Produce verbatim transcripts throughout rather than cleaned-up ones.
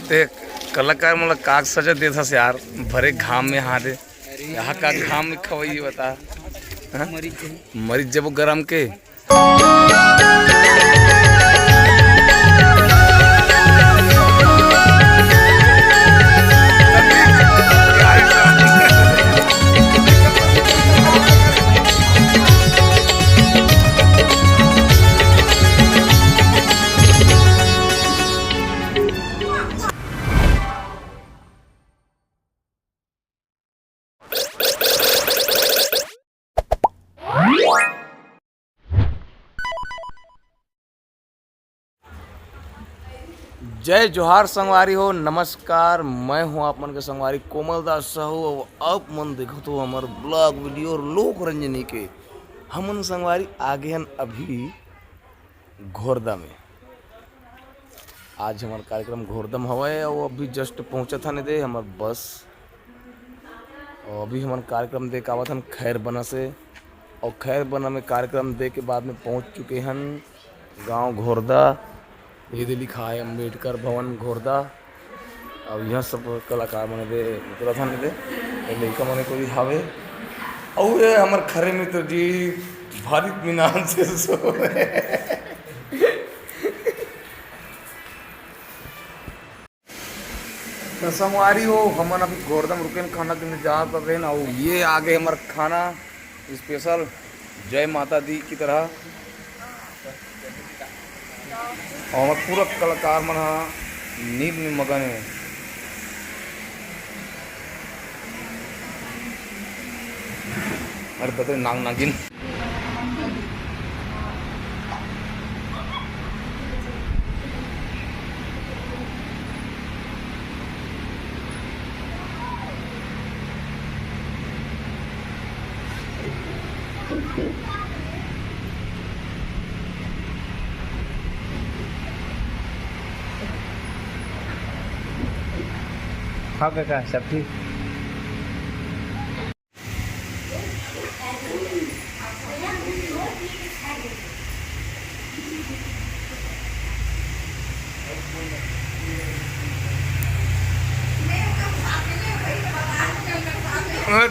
ते कलाकार मोला काग सजा देत हस यार, भरे घाम में हाथ दे। यहाँ का घाम में खवई बता। हाँ? मरीच जाही। मरीच जबो गरम के। जय जोहार संगवारी हो, नमस्कार, मैं हूं आप मन के संगवारी कोमल दास साहू। अउ आप मन देखत हो हमर blog video लोक रंजनी के। हमन संगवारी आगे हन अभी घोरदा में। आज हमर कार्यक्रम घोरदा में हवय अउ अभी just पहुंचत हन एदे हमर बस। अउ अभी हमन कार्यक्रम दे के आवत हन खैर बना से। अउ खैर बना में कार्यक्रम दे के बाद में पहुंच चुके हन गांव घोरदा। ये दे लिखा है अम्बेडकर भवन घोरदा। अब यहाँ सब कलाकार मन दे उतरत हन दे, ये लइका मन कोई हावे। अउ ये हमर खरे मित्र जी भारित मिनान से सो। तो संगवारी हो, हमन अभी घोरदा में रुकेन, खाना के इंतजार कर रहे हैं। और ये आगे हमर खाना special जय माता दी की तरह। और हमर पूरा कलाकार मन हा नींद में मगन है। अरे बतरे नाग नागिन। हाँ काका, सब ठीक।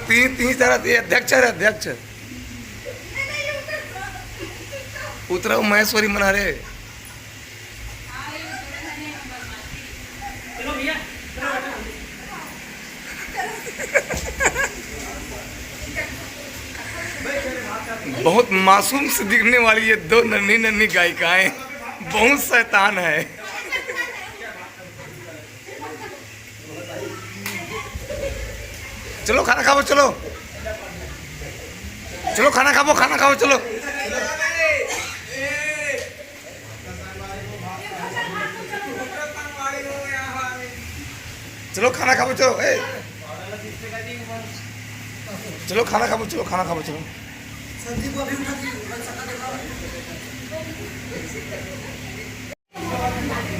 तीन तीन चार, ये अध्यक्ष है, अध्यक्ष। उतरा महेश्वरी मना रे। बहुत मासूम से दिखने वाली ये दो नन्ही नन्ही गायिकाएं बहुत शैतान है। चलो खाना खाबो, चलो। चलो खाना खाबो, खाना खाबो, चलो। चलो खाना खाबो, चलो। ए। चलो खाना खाबो, चलो खाना खाबो, चलो।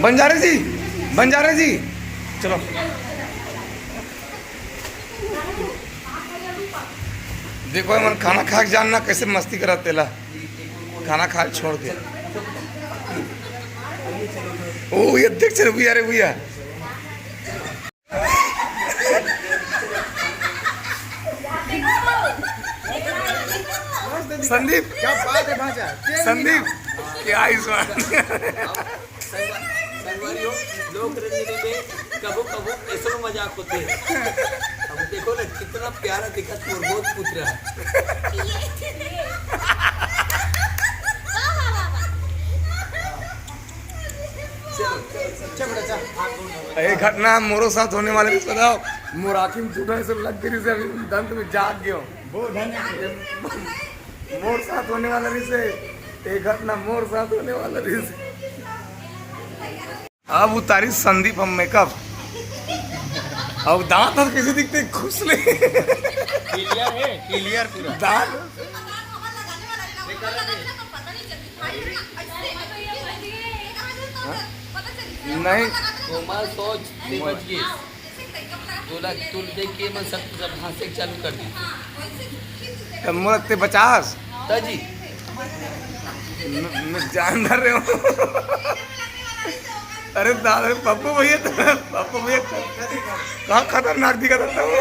बंजारे जी, बंजारे जी, चलो। देखो, हमन खाना खा के जानना, कैसे मस्ती करत तेला। खाना खा छोड़ के। ओ, ये देख, चल, भैया रे, भैया। संदीप। क्या बात है भांजा? संदीप, क्या इस बार? संगवारी हो, लोक रंजनी में कभू कभू ऐसो मजाक होथे। अब देखो ना, कितना प्यारा दिखत मोर गोद पुत्र है। चलो, चल, चल, चल बेटा, चल। ये घटना मोरो साथ होने वाला रिहिस, बताओ। मोर आँखी में टूटा ऐसे लग गई, जैसे अभी दंत में जाग गयो। बहुत धन्यवाद। मोर साथ होने वाला रिहिस, ये घटना मोर साथ होने वाला रिहिस। अब उतारी संदीप हम मेकअप। अब दांत हर कैसे दिखते, खुसले। Clear है, clear पूरा। दांत। नहीं। कोमल सोच से बच गई। तोला, तोला देख के मन सब, सब हंसे चालू कर दी। तब मोला ते बचास। त जी। मैं, मैं जान रहे हूँ। अरे दादा, पप्पू भैया तो, पप्पू भैया तो कहाँ खतरनाक दिखा था वो।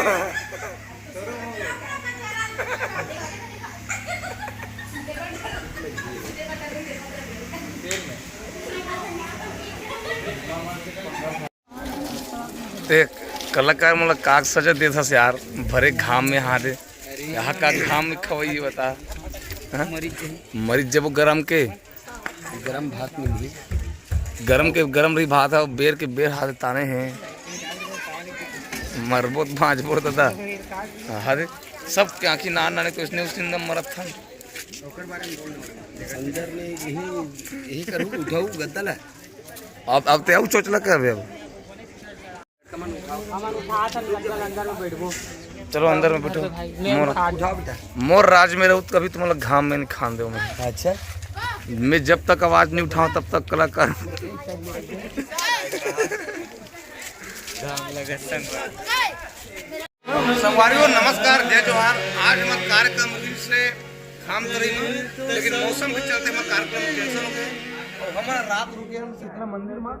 देख, कलाकार मोला काग सजा देत हस यार, भरे घाम में हाथ दे। यहाँ का घाम में खवई बता। हाँ? मरीच जबो गरम के। गरम भात मिलही। गरम के गरम रही भात है, बेर के बेर हाथ ताने हैं। मरबो त बाँचबो दादा। अरे, सब के आँखी नान नाने तो इसने उसने मरत था। अंदर में यही, यही करूँ, उठाऊ गद्दा ला। अब, अब ते आऊ चोचला कर बे अब। हमन उठात हन, अंदर, अंदर में बैठबो। चलो अंदर में बैठो। भाई, मैं मोर, उठा दूँ। मोर राज में रहूँ त कभी तुमला घाम में नहीं खान देवों मैं। अच्छा। मैं जब तक आवाज नहीं उठाऊँ तब तक कलाकार। संगवारी हो, नमस्कार, जय जोहार। आज हमर कार्यक्रम रहिस हे घाम तरी में, लेकिन मौसम के चलते हमर कार्यक्रम cancel हो गए। और हमर रात रुके हम शीतला मंदिर में,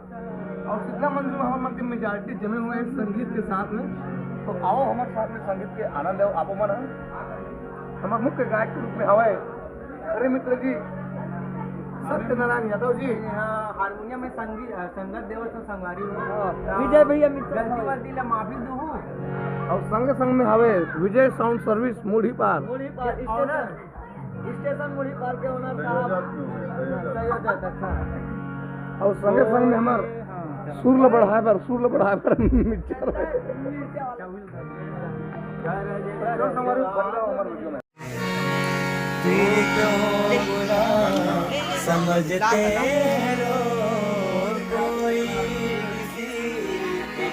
और शीतला मंदिर में हमर मन के majority जमे हुए हैं संगीत के साथ में। तो आओ हमर साथ में संगीत के आनंद लो। आपो मन हमर मुख्य गायक के रूप में हवय अरे मित्र जी, सत्यनारायण यादव जी। हाँ, हारमोनियम में संगी-, अ, संगत देवत हो संगवारी हो। हाँ, विजय भैया मित्र गलती हवय। वलती ला माफी दूहू। और संग संग में हवे विजय साउंड सर्विस मुढ़ी पार। मुढ़ी पार और स्टेशन, स्टेशन मुढ़ी पार के owner साहब। संयोजक, अच्छा। और संगे संग में हमार हाँ। सुर ल बढ़ाए बर, सुर ल बढ़ाए बर मिक्सचर। मिर्चा वाला। जो संगवारी हो, बन जाओ हमारे वीडियो में। समझते हैं लोग कोई किसी के।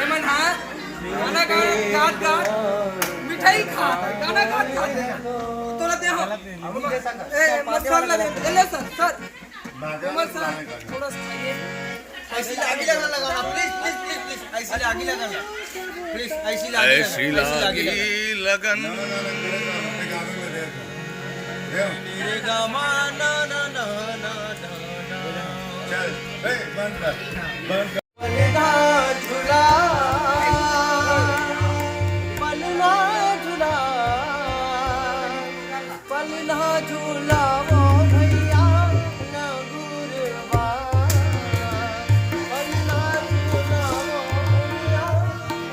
ए मन हा, गाना गा-, गात गात मिठाई खात, गाना गात गात। तोला दे हो। ए, मत कर ले, ले, ले सर, सर। कमल सर, थोड़ा सा खाइए। ऐसे आगे लगा, लगा ना, please, please, please, please, ऐसे आगे लगा ना। Please, ऐसे आगे लगा, ऐसी ऐसे आगे लागी लगा। लगन। ना, ना, ना, ना, ना, ना, ना, ना, ना, ना, ना, ना। तेरे गामा, ना, ना, ना, ना, ना, ना। चल, ए, बंद कर, बंद कर। पलना झूला, पलना झूला। पलना झूलावो भैया, ना गुरवा। पलना झूलावो भैया,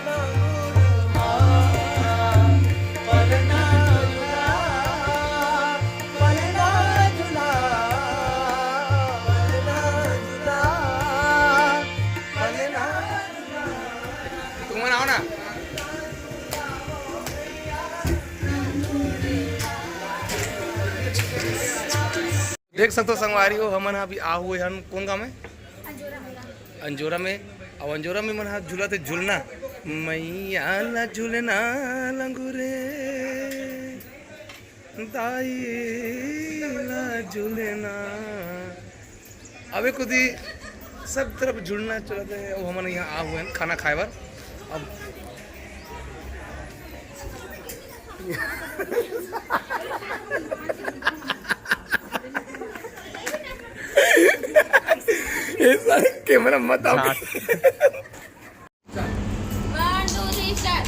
ना गुरवा। पलना झूला, पलना झूला, पलना झूला, पलना झूला। तुमन आओ ना। देख सकथो संगवारी हो, हमन ह अभी आ हुए हन कोन गांव में? अंजोरा में। अब अंजोरा में मन ह झूलत हे झुलना, मैया ला झुलना लंगुरे, दाई ला झुलना। अबे कुदी सब तरफ झुलना चलत हे। अउ हमन यहाँ आ हुए हैं खाना खाए बर। अब ये सारे कैमरा मत आओ। One, two, three, start.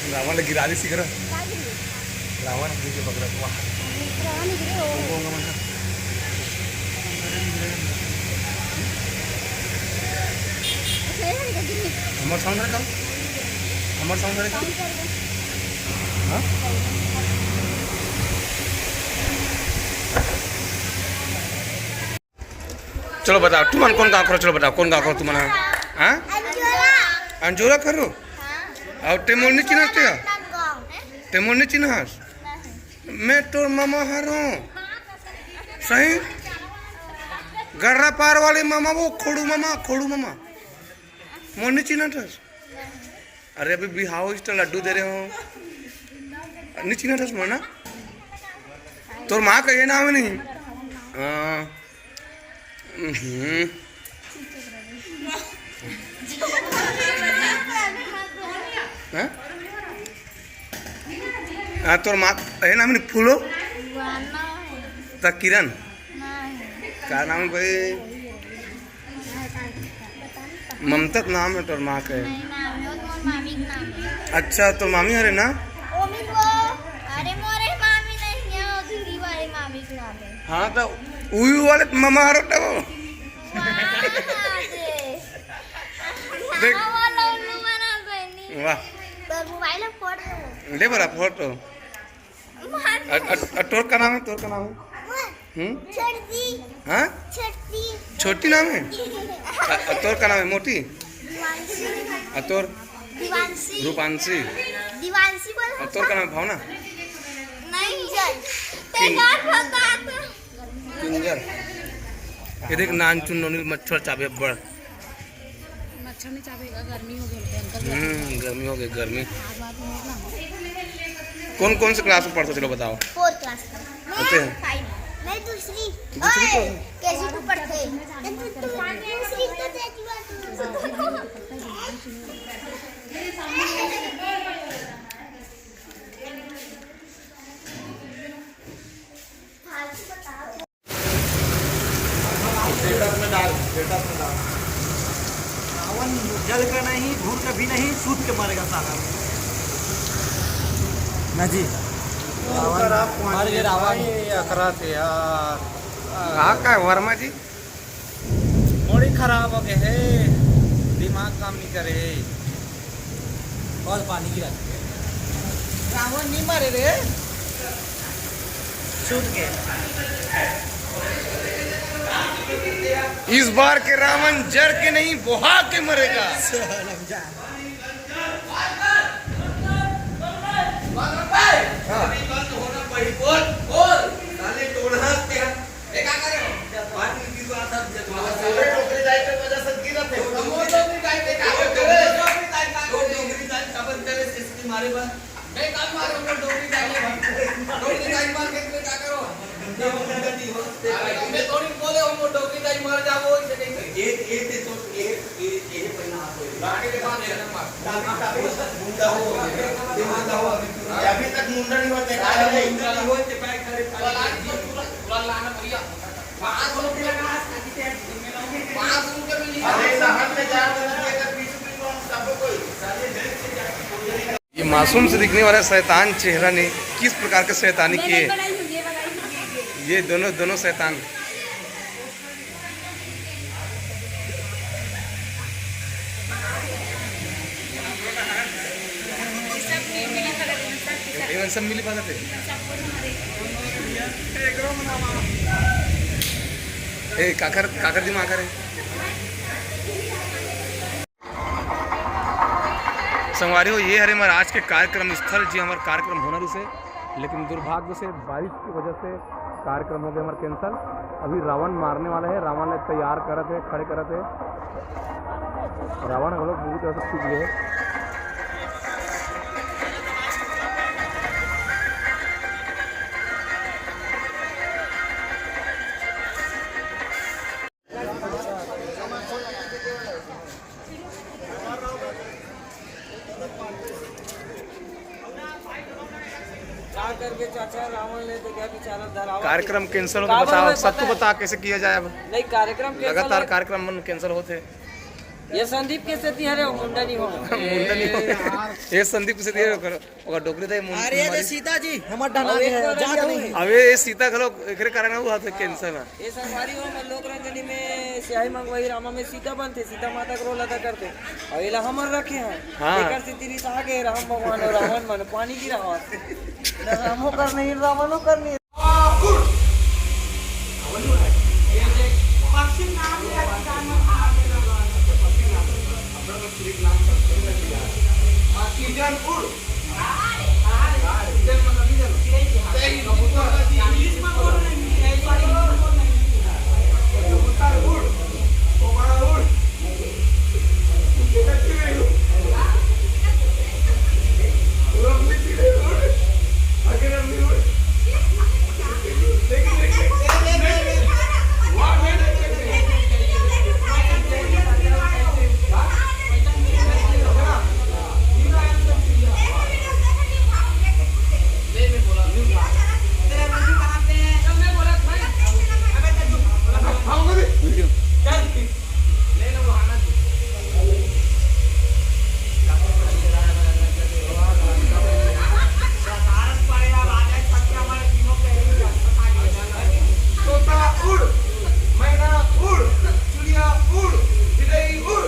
Ravan ल गिरा दे सिकरा। रावण गिर के पकड़ा। वाह। हमर साउंड हरे का? हमर साउंड हरे का? हाँ? चलो बताओ, तुमन कौन गाँव करो? चलो बताओ, कौन गाँव करो तुमन? हाँ? अंजोरा। अंजोरा करो? हाँ। अउ ते मोर नी चिन्हस ते? राजनांदगांव। ते मोर नी चिन्हस? नहीं। मैं तोर मामा हरों। सही? गर्रा पार वाले मामा, वो खोड़ू मामा, खोड़ू मामा। मोर नी चिन्हस? अरे, अभी बिहाव इस तो लड्डू दे रहे हो। नी चिन्हस मोर ना? तोर माँ का ये नाम है नहीं? हाँ। हम्म। हाँ? हाँ, तोर माँ, ए नाम नहीं फूलो? त किरण। का नाम है भाई? ममता त नाम है तोर माँ के। नहीं, नाम है, वो तो मोर मामी के नाम है। अच्छा, तोर मामी हरे ना? अरे, मोरे मामी नहीं है, वो दूरी वाली मामी के नाम है। हाँ, तो उही वाले मामा हरे तो। वाह, दे। देख। हाँ, वो लोग नु बना बनी। वाह। तो मोबाइल में फोड़ दे। दे बड़ा फोटो। मार। अ, अ, अ, तोर का नाम है? तोर का नाम है? हम्म? छोटी। हाँ? छोटी। छोटी नाम है? अ, अ, तोर का नाम है? मोटी? दिवांशी। अ, तोर? दिवांशी। रूपांशी। दिवांशी बोल। अ, तोर का नाम है? भावना? नहीं। किंजल। ते का बता तो? किंजल। ये देख, नानचुन नोनी मच्छर चाबे बड़। मच्छर नहीं चाबेगा, गर्मी हो गई, भयंकर गर्मी। हम्म, गर्मी हो गई, गर्मी। आज बात नहीं ना। कौन कौन से क्लास में पढ़ते हो, चलो बताओ। फोर्थ क्लास में। मैं अच्छा। फाइव। मैं दूसरी। दूसरी ओए, कौन? केजी टू पढ़ते। तू, तू दूसरी तो दे दिया तू। स्टेटस में डाल, स्टेटस में डाल। रावण जल का नहीं, घूर का भी नहीं, सूत के मरेगा साला। ना जी। रावण मर गए, रावण। भाई, अखरा थे यार। कहाँ का है वर्मा जी? बड़ी खराब हो गए है, दिमाग काम नहीं करे। बहुत पानी गिरा। रावण नहीं मरे रे, सूत के। इस बार के रावण जर के नहीं, बोहा के मरेगा। हाँ। ए, का करे हो? पानी गिरवा था, जब वो डोकरी दाई के वजह से गिरत है। वो डोकरी दाई के का करे? वो डोकरी दाई खबर करे, इसके मारे बस। मैं काल मारे, वो डोकरी दाई के। डोकरी दाई मार के मैं का करो? अरे, मैं थोड़ी बोले, वो डोकरी दाई मर जाओ, इसे नहीं। एक, एक तो, एक, एक, एक पहला हाथ हो। गाड़ी के बाद एक नंबर। मुंडा हो, ये मुंडा हो, अभी तक मुंडा नहीं हुआ, देखा है? मुंडा नहीं हुआ, तो पैर खड़े, पूरा लाना भैया। पाँच सौ रुपया का, पाँच सौ रुपया में नहीं। अरे, शहर में जा, तो नहीं देगा, बीस रुपये में हम सब कोई। ये मासूम से दिखने वाला शैतान चेहरा ने किस प्रकार का शैतानी की है? ये दोनों, दोनों शैतान। एमन सब मिली बात है। ए, काकर, काकर दिमाग करे। संगवारी हो, ये हरे हमर आज के कार्यक्रम स्थल, जी हमर कार्यक्रम होना रहिसे, लेकिन दुर्भाग्य से बारिश की वजह से कार्यक्रम हो गया हमारा कैंसिल। अभी रावण मारने वाला है, रावण ने तैयार करत है, खड़े करत है। रावण हम लोग बहुत ज्यादा चुप गए हैं। करके चाचा रावण ले तो क्या बेचारा धरावा कार्यक्रम के। Cancel होता, काबर बताओ, में सत्य पता है? बता, कैसे किया जाए अब? नहीं, कार्यक्रम cancel लगातार है। कार्यक्रम मन cancel होते। ये संदीप के सेती हरे, वो मुंडा नहीं हो। मुंडा नहीं हो। ये संदीप के सेती हरे, ओकर, ओकर डोकरी था, ये मुं-, अरे, ये मुंडा। सीता जी, हमर डहना और के एक है, बार जात क्या नहीं। हुआ? अबे, ये सीता घलो एकरे कारण हुआ था cancel। ये संगवारी हो, मैं लोक रंजनी में स्याही मंगवाही रामा में सीता बनथे, सीता माता के role अदा करथे। अउ एला हमर रखे हैं। हाँ। एकर सेती रिसा के राम भगवान अउ रावण मन पानी गिरावत। न रामो कर नहीं, रावणो कर नहीं। तोता उड़, मैना उड़, चिड़िया उड़, बिलई उड़।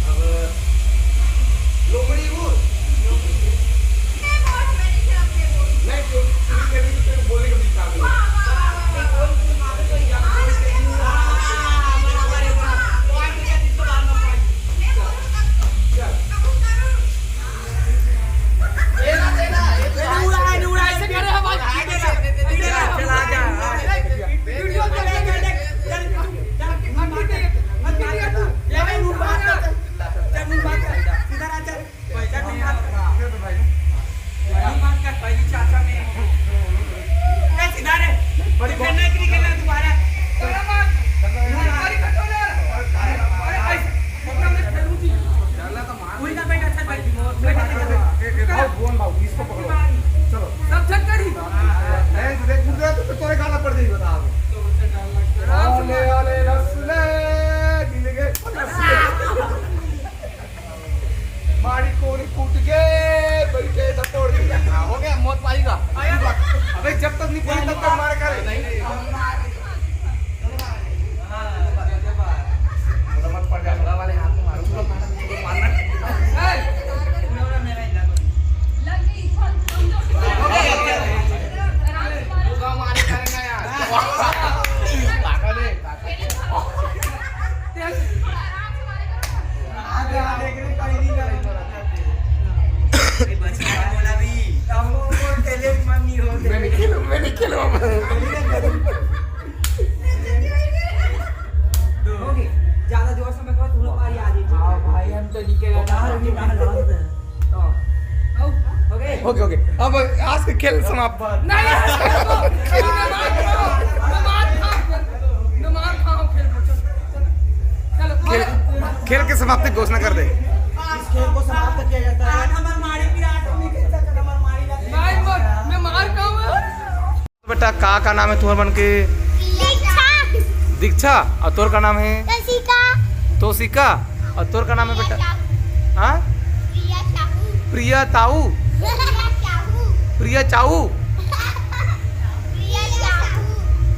अब लोमड़ी उड़। नहीं, तो तुम्हें कहने की, तेरे बोलने का विचार नहीं। मारी कोनी कूट के बैठे त तोड़ के। हो गया, मौत पाई का। अबे, जब तक नहीं पड़ी, तब तक मार करे। नहीं। मत पड़ जा, वाले हाथ में मारो। ओके, ओके, अब आज के खेल समाप्त। खेल, खेल के समाप्ति घोषणा कर दे। इस खेल को समाप्त किया जाता है। बेटा, का, का नाम है तुम्हार मन के? दीक्षा। दीक्षा, और तोर का नाम है? तोशिका। तोशिका, और तोर का नाम है बेटा? हाँ, प्रिया ताऊ। प्रिया चाऊ। प्रिया चाऊ।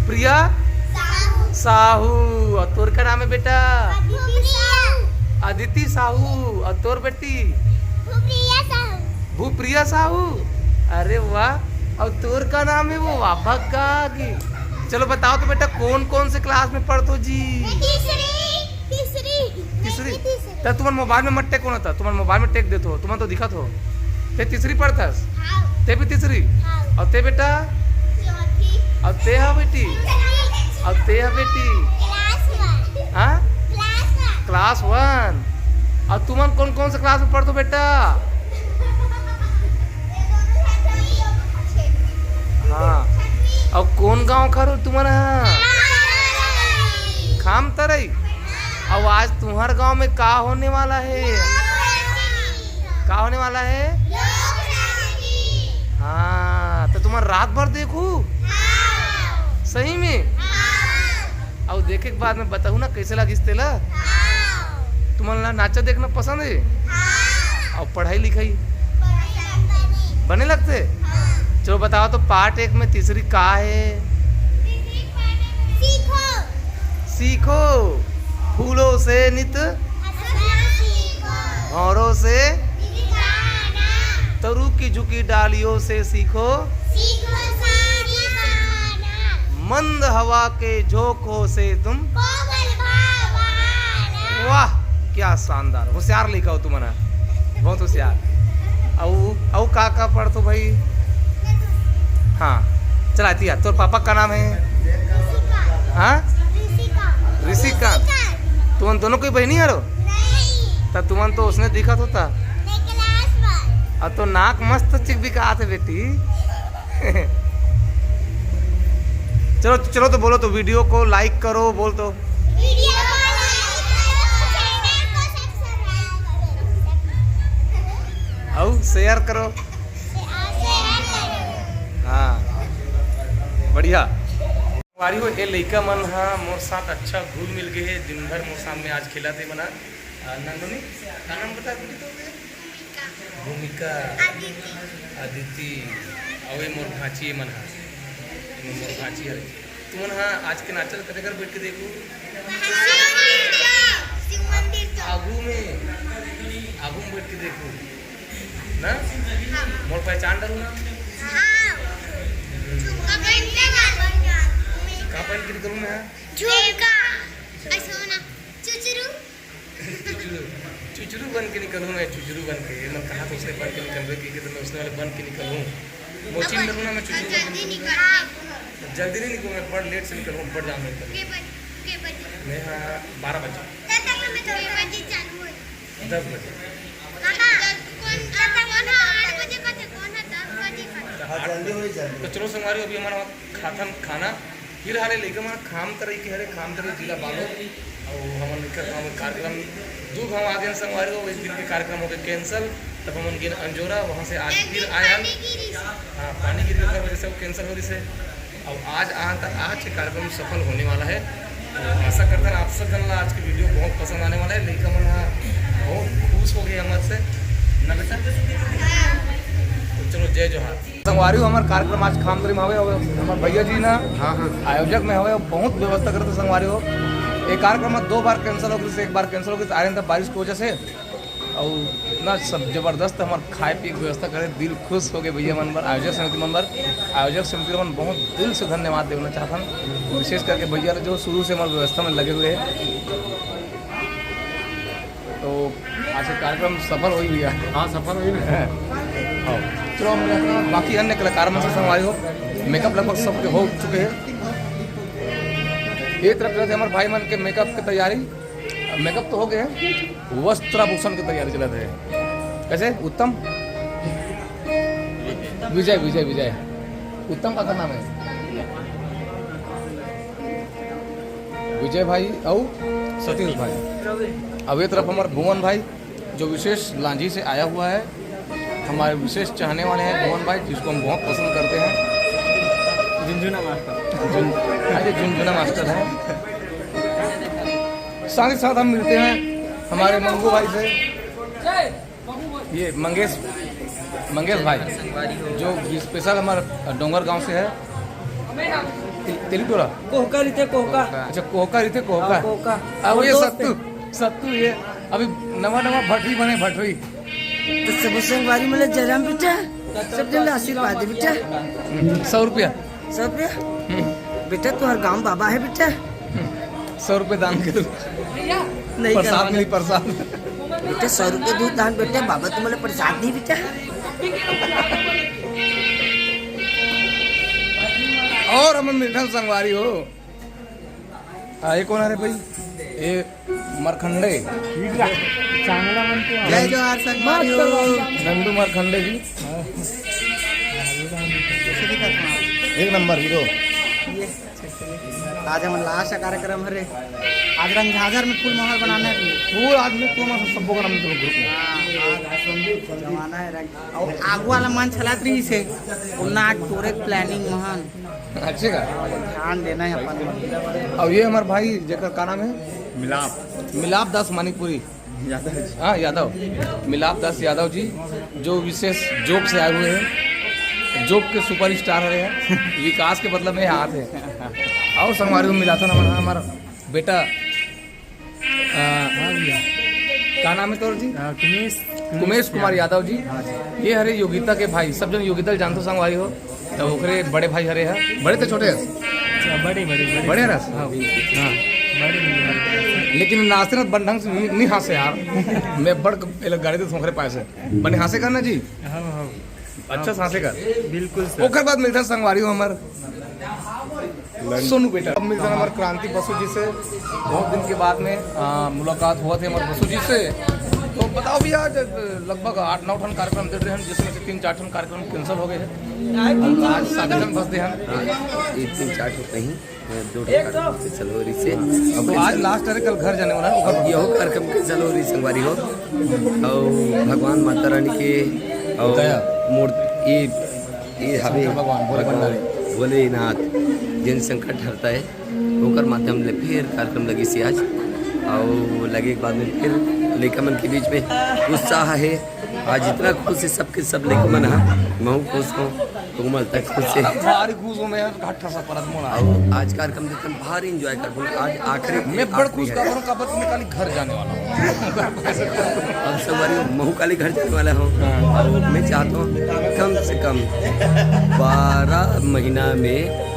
प्रिया साहू। और तोर का नाम है बेटा? अदिति साहू। और तोर बेटी? भूप्रिया साहू। अरे वाह। और तोर का नाम है वो? वाह, भक्का की। चलो बताओ तो बेटा, कौन कौन से क्लास में पढ़तो जी? तीसरी। तीसरी। तीसरी? तब तुम्हारे मोबाइल में मत टेक होना था, तुम्हारे मोबाइल में टेक देत हो, तुम्हारे तो दिखत हो। ते तीसरी पढ़थस? हाँ। ते भी तीसरी? हाँ। और ते बेटा? चौथी। और ते हा बेटी? और ते हा बेटी? हाँ? क्लास वन। और तुमन कौन कौन से क्लास में पढ़थो बेटा? हाँ। और कौन गांव खरो तुमन हा? खाम तरई। और आज तुम्हार गांव में का होने वाला है? का होने वाला है? लोक रागनी। हाँ, तो तुमन रात भर देखू? हाँ। सही में? हाँ। अउ देखे के बाद में बताहू ना, कैसे लागिस तेला? हाँ। तुमन ला नाचा देखना पसंद है? हाँ। अउ पढ़ाई लिखाई? पढ़ाई लिखाई। बने लगथे? हाँ। चलो बताओ तो, पाठ एक में तीसरी का है? सीखो। सीखो, फूलों से नित, हंसना सीखो। भौरों से, गिड़गिड़ाना। तरू की झुकी डालियों से सीखो, सीखो सारी बहाना। मंद हवा के झोंकों से तुम, कोमल भाव बहाना। वाह, क्या शानदार, होशियार लइका हो तुमन ह, बहुत होशियार। अउ, अउ का का पढ़थो भाई? हाँ, चला तिया, तोर पापा का नाम है? ऋषिका। हाँ? ऋषिका। ऋषिका। ऋषिका। तुमन दोनों कोई बहनी हरो? नहीं। त तुमन तो उसने दिखत होता। नहीं, class में। अब तो नाक मस्त चिक बिकात है बेटी। चलो, चलो तो बोलो तो, video को like करो, बोल तो। Video को like करो, channel को subscribe करो। अउ share करो। हाँ, बढ़िया। संगवारी हो, ए लइका मन ह मोर साथ अच्छा घुल मिल गे हे, दिन भर मोर सामने आज खेलत हे मन ह। आ, नंदनी, का नाम बता बेटी तोर? भूमिका। भूमिका। अदिति। अदिति। अउ ए मोर भांची ए मन ह। ए मोर भांची हरे। तुमन ह आज के नाचा ल कते कर बैठ के देखू? शिव मंदिर। शिव मंदिर तो। आगू में, आगू में बैठ के देखू। ना? हाँ। मोर पहचान डरू ना? हाँ। झुमका पहन के ना। का पहन के निकलूँ मैं? झुमका। ऐसे होना। चुचरू। चुचरू, चुचरू बन के निकलूँ मैं, चुचरू बन के। ये मन कहा तो उसने बन के निकलबे की, कि तो मैं उसने वाले बन के निकलूँ। मोचिन डरू ना मैं चुचरू बन के। जल्दी निकलूँ मैं, बड़ late से निकलूँ, बड़ जाम में निकलूँ। मैं हाँ, बारह बजे। दस बजे। हाँ, जल्दी हो ही जल्दी। तो चलो संगवारी, अभी हमारा खाथन खाना। फिर हाले लइका मन खाम तरई के हरे, खाम तरई जिला बालोद। अउ हमन लइका खाम कार्यक्रम दू घाव आगे संगवारी हो, एक दिन के कार्यक्रम हो गए cancel। तब हमन गेन अंजोरा, वहाँ से आज फिर आयन। हाँ, पानी गिर के ओकर वजह से वो cancel हो रही से। अब आज आन तक आज के कार्यक्रम सफल होने वाला है। तो आशा करता है आप सब जन ला आज की video बहुत पसंद आने वाला है। लइका मन हा बहुत खुश हो गए हमर से, ना बेटा? तो चलो, जय जोहार। संगवारी हो, हमार कार्यक्रम आज खामदरी में हवे, हमार भैया जी ना हाँ, हाँ। आयोजक में हवे, बहुत व्यवस्था करते संगवारी हो। एक कार्यक्रम में दो बार cancel हो गई, एक बार cancel हो गई, आ रहे बारिश की वजह से। और इतना सब जबरदस्त हमार खाए पिए के व्यवस्था करे, दिल खुश हो गए भैया मन बर, आयोजक समिति मन बर। आयोजक समिति मन बहुत दिल से धन्यवाद देना चाहता हूँ, विशेष करके भैया जो शुरू से हमारे व्यवस्था में लगे हुए हैं। तो आज का कार्यक्रम सफल हो ही गया। हाँ, सफल हो ही गया। हाँ। चलो, हम अपना बाकी अन्य कलाकार मन से संगवारी हो, makeup लगभग सबके हो चुके हैं। ये तरफ जो है हमारे भाई मन के makeup की तैयारी, makeup तो हो गए हैं, वस्त्राभूषण की तैयारी चलत है। कैसे उत्तम? विजय, विजय, विजय। उत्तम का, का नाम है? विजय भाई और सतीश भाई। अब ये तरफ हमारे भुवन भाई, जो विशेष लांजी से आया हुआ है, हमारे विशेष चाहने वाले हैं भुवन भाई, जिसको हम बहुत पसंद करते हैं। झुनझुना मास्टर। झुन-, अरे, झुनझुना मास्टर है। साथ ही साथ हम मिलते हैं हमारे मंगू भाई से। ये मंगेश, मंगेश भाई, जो special हमारे डोंगर गांव से है। ते-, तेली टोला? कोहका रिथे, कोहका। अच्छा, कोहका रिथे, कोहका। हाँ, कोहका। अब और ये दोस्त सत्तू, है। सत्तू ये अभी नवा नवा भटरी बने, भटरी। तो सब संगवारी मन ला जय राम बेटा, सब जन ला आशीर्वाद दे बेटा। सौ रुपया। सौ रुपया? हम्म। बेटा, तुम्हार गांव बाबा है बेटा। हम्म। सौ रुपये दान कर। नहीं प्रसाद करवाना। मिली, प्रसाद। बेटा, सौ रुपये दूध दान बेटा, बाबा तुम्हारे प्रसाद नहीं बेटा। और हमन मिलथन संगवारी हो। आ, ये कौन आ रहे भाई? ये मरखंडे। ठीक है। चांगला बनते हैं। जय जोहार संगवारी हो। नंदू मरखंडे जी। एक नंबर हीरो। आज हमन last कार्यक्रम हरे। आज रंग झांझर में फूल मोहर बनाना है। फूल आज में फूल मोहर सबको बनाना है group में। हाँ, आज जमाना हे रंग। अउ आगू वाला मन चलत रहिस हे, वो नाट टोरे planning महन। अच्छे का? ध्यान देना हे अपन मन। अउ ये हमर भाई, जेकर का नाम हे? मिलाप। मिलाप दास मणिपुरी। यादव जी। हाँ, यादव। मिलाप दास यादव जी, जो विशेष जोक से आए हुए हैं, जोक के superstar हरे हैं, विकास के बदला में हाथ है। अउ संगवारी हो, मिलाथन हमर, हमर बेटा, अ, हाँ भैया। का नाम हे तोर जी? अ, कुमेश, कुमेश कुमार यादव जी। हाँ जी। ये हरे योगिता के भाई, सब जन योगिता ल जानथो संगवारी हो, त ओकरे बड़े भाई हरे ह, बड़े त छोटे हस? अच्छा, बड़े, बड़े, बड़े। बड़े हरस? हाँ। हाँ। बड़े भैया। लेकिन नाचत बन ढंग से नी, नी हाँसे यार। मैं बड़ क-, एला गाड़ी दे ओकरे पास है। बने हाँसे कर ना जी। हाँ, हाँ। अच्छा हाँसे कर। बिल्कुल सर। ओकर बाद मिलथन संगवारी हो हमर सोनू बेटा। अब मिलथन हमर क्रांति बसु जी से। बहुत दिन के बाद में, आ, मुलाकात होवत हे हमर बसु जी से। तो बताओ भैया, आज लगभग आठ नौ ठन कार्यक्रम दे रहे हैं, जिसमें से तीन चार ठन कार्यक्रम cancel हो गए हैं। आज सात ठन बस दे हैं। हाँ, ये तीन चार ठन नहीं, दो ठन कार्यक्रम cancel हो रहिसे। अब तो आज last हरे, कल घर जाने वाला है। अब यहो कार्यक्रम cancel हो रहिस संगवारी हो। अउ भगवान माता रानी के अउ दया। मूर्ति, ये, ये हवे शंकर भगवान, भोले भंडारी। भोलेनाथ, जिन संकट हरता है, ओकर माध्यम ले फिर कार्यक्रम लगिस हे आज। अउ लगे के बाद में फिर लइका मन के बीच में उत्साह हे। आज इतना खुश हे सबके सब लइका मन ह, महू खुश हों, कोमल तक खुश हे। भारी खुश हों मैं यार, घाट ठसा परत मोला। अउ आज कार्यक्रम देख भारी enjoy करबो। आज आखिरी, मैं बड़ आखिरी खुश है। काबर हों, काबर कि मैं काली घर जाने वाला हूँ। अब संगवारी हो, महू काली घर जाने वाला हूँ। हाँ। और मैं चाहता हूँ कम से कम बारह महीना में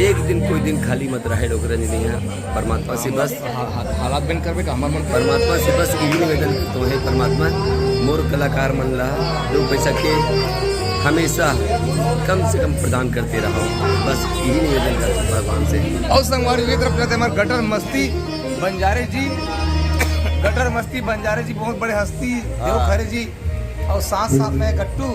एक दिन, कोई दिन खाली मत रहे डोकरा जी नहीं है। परमात्मा से बस हा-, हा-, हालात बन करबे का हमर मन। परमात्मा से बस यही निवेदन करता हूँ, हे परमात्मा, मोर कलाकार मन ला दो पैसा के हमेशा कम से कम प्रदान करते रहो। बस यही निवेदन करता हूँ भगवान से। अउ संगवारी, ये तरफ रहते हमारे गटर मस्ती बंजारे जी, गटर मस्ती बंजारे जी बहुत बड़े हस्ती, हाँ। देवखरे जी, अउ साथ साथ में गट्टू,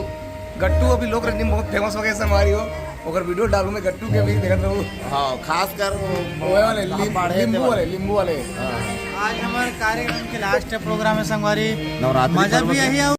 गट्टू अभी लोक रंजन बहुत famous हो गए संगवारी हो, ओकर video डालू मैं गट्टू के भी देखत रहू। हाँ, खासकर वो वो वाले, हाँ, लिम-, बाढ़े नींबू वाले। वाले, नींबू वाले। हाँ। आज हमारे कार्यक्रम के last program है संगवारी, नवरात्रि मजा पर्व भी के। यही आओ।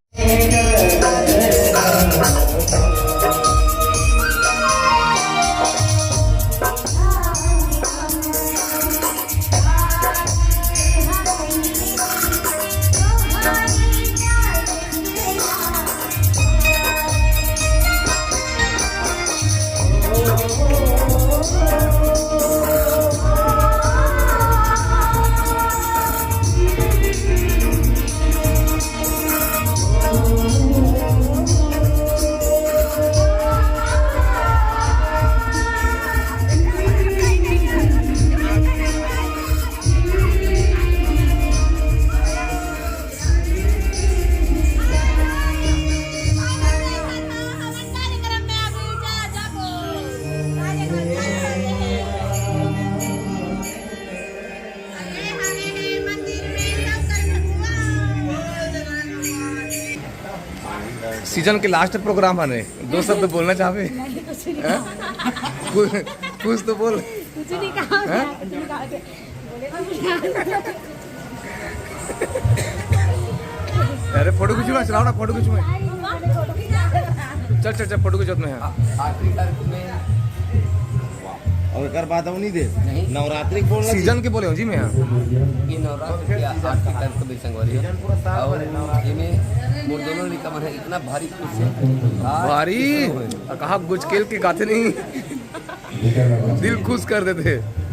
Season के last program हरे, दो शब्द बोलना चाहबे? नहीं, कुछ नहीं। हैं? कुछ, कुछ तो बोल। कुछ नहीं कहा। हैं? कुछ नहीं कहा। अरे photo खींचू ना, चलाओ ना, photo खींचू मैं। चल, चल, चल, photo खींचो तुम्हें। हाँ। आखिरी कार्यक्रम में। अउ एकर बाद अउ नहीं दे। नहीं। नवरात्रि के बोलना season जी। के बोले हो जी मैं यहाँ। ये नवरात्रि के आखिरी कार्यक्रम में संगवारी हो। अउ इमे मोर दोनों लड़का मन है इतना भारी खुश है। आज भारी? इतना होए। कहा गुचकेल के गाते नहीं। दिल खुश कर देते।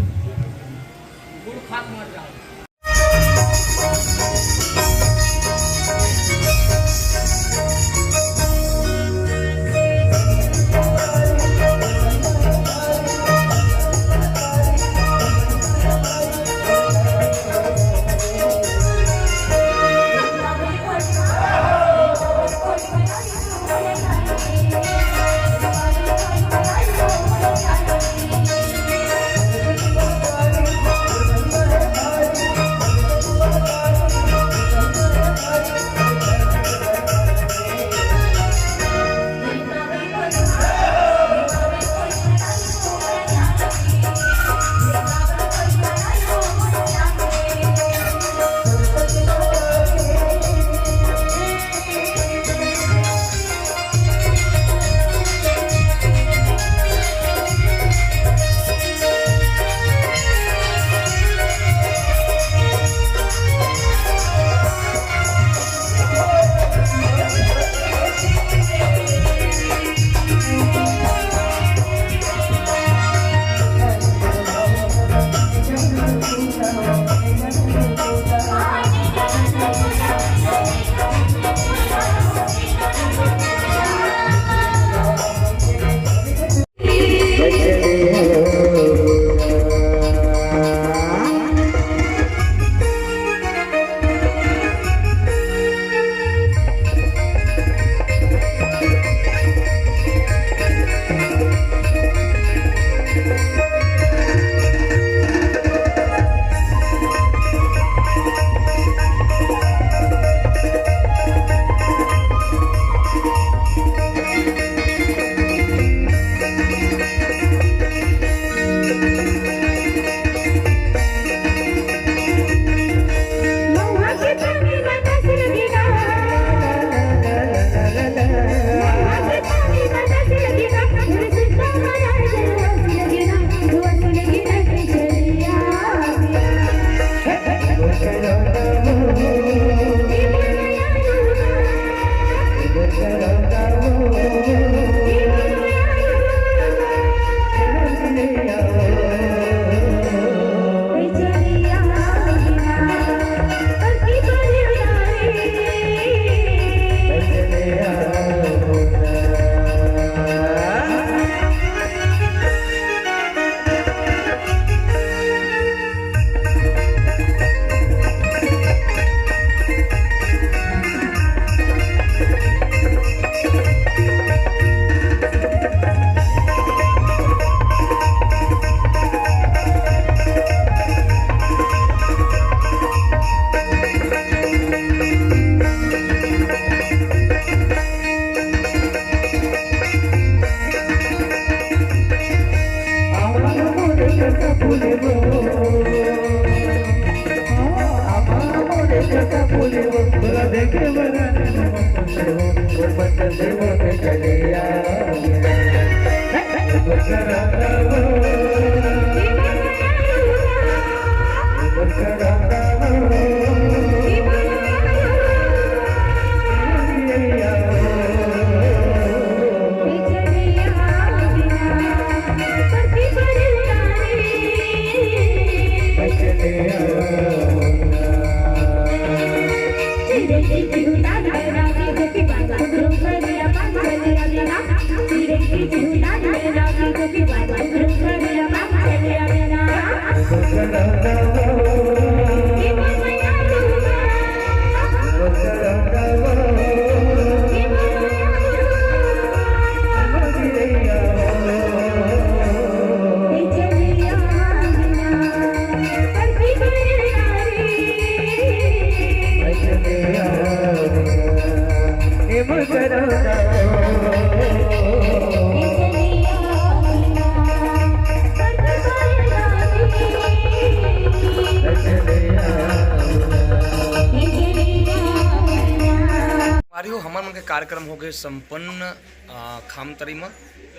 संगवारी हो, हमर मन के कार्यक्रम हो गए संपन्न, आ, खामतरी म,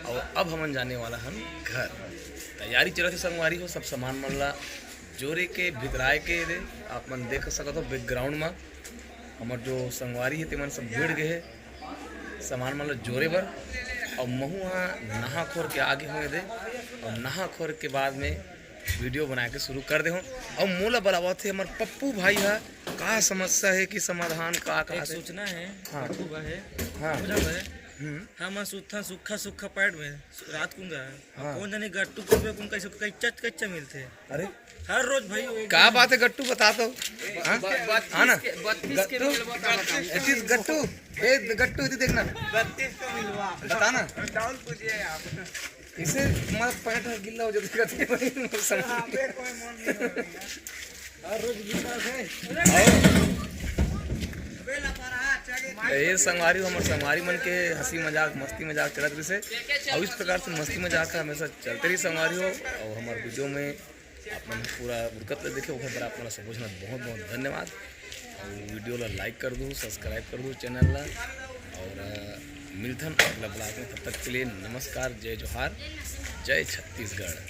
और अब हमन जाने वाला हन घर। तैयारी चलत हे संगवारी हो, सब सामान मन ला जोरे के, भितराए के रे। आप मन देख सकत हो background म हमर जो संगवारी हे, तेमन सब भिड़ गए हे सामान मन ला जोरे बर। और महू हा नहा खोर के आगे हुए दे, और नहा खोर के बाद में video बना के शुरू कर दे हो। और मोला बलावत हे हमर पप्पू भाई हा, का समस्या हे कि समाधान का, का एक से? सूचना हे, हाँ। पप्पू भाई, हाँ। बुझा भाई? हम्म। हम सुत्था सुखा सुखा पैड में रात कुन रहा। हाँ। कौन जाने गट्टू कुन में कुन कैसे कच्चा कच्चा मिलथे। अरे, हर रोज भाई वो का बात हे गट्टू, बता तो। हाँ? हाँ ना? बत्तीस के गट्टू? मिलवा का बताऊं? It is गट्टू। ए, गट्टू, इधर देखना। बत्तीस का मिलवा। बता ना। चावल पूछिए आप। इसे तुम्हारा पैंट गिल्ला हो जाता है, समझ हाँ, बे, कोई मन नहीं होता। हर रोज गिल्ला है। तो ये संगवारी हो, हमर संगवारी मन के हंसी मजाक, मस्ती मजाक चलत रहिसे। और इस प्रकार से मस्ती मजाक का हमेशा चलते रही संगवारी हो। और हमर video में आप मन पूरा उरकत ले देखे, ओकर बर आप मन ला सबो झन बहुत बहुत धन्यवाद। और video ला like कर दू, subscribe कर दू channel ला। और, अ, मिलथन अगला vlog में, तब तक के लिए नमस्कार, जय जोहार, जय छत्तीसगढ़।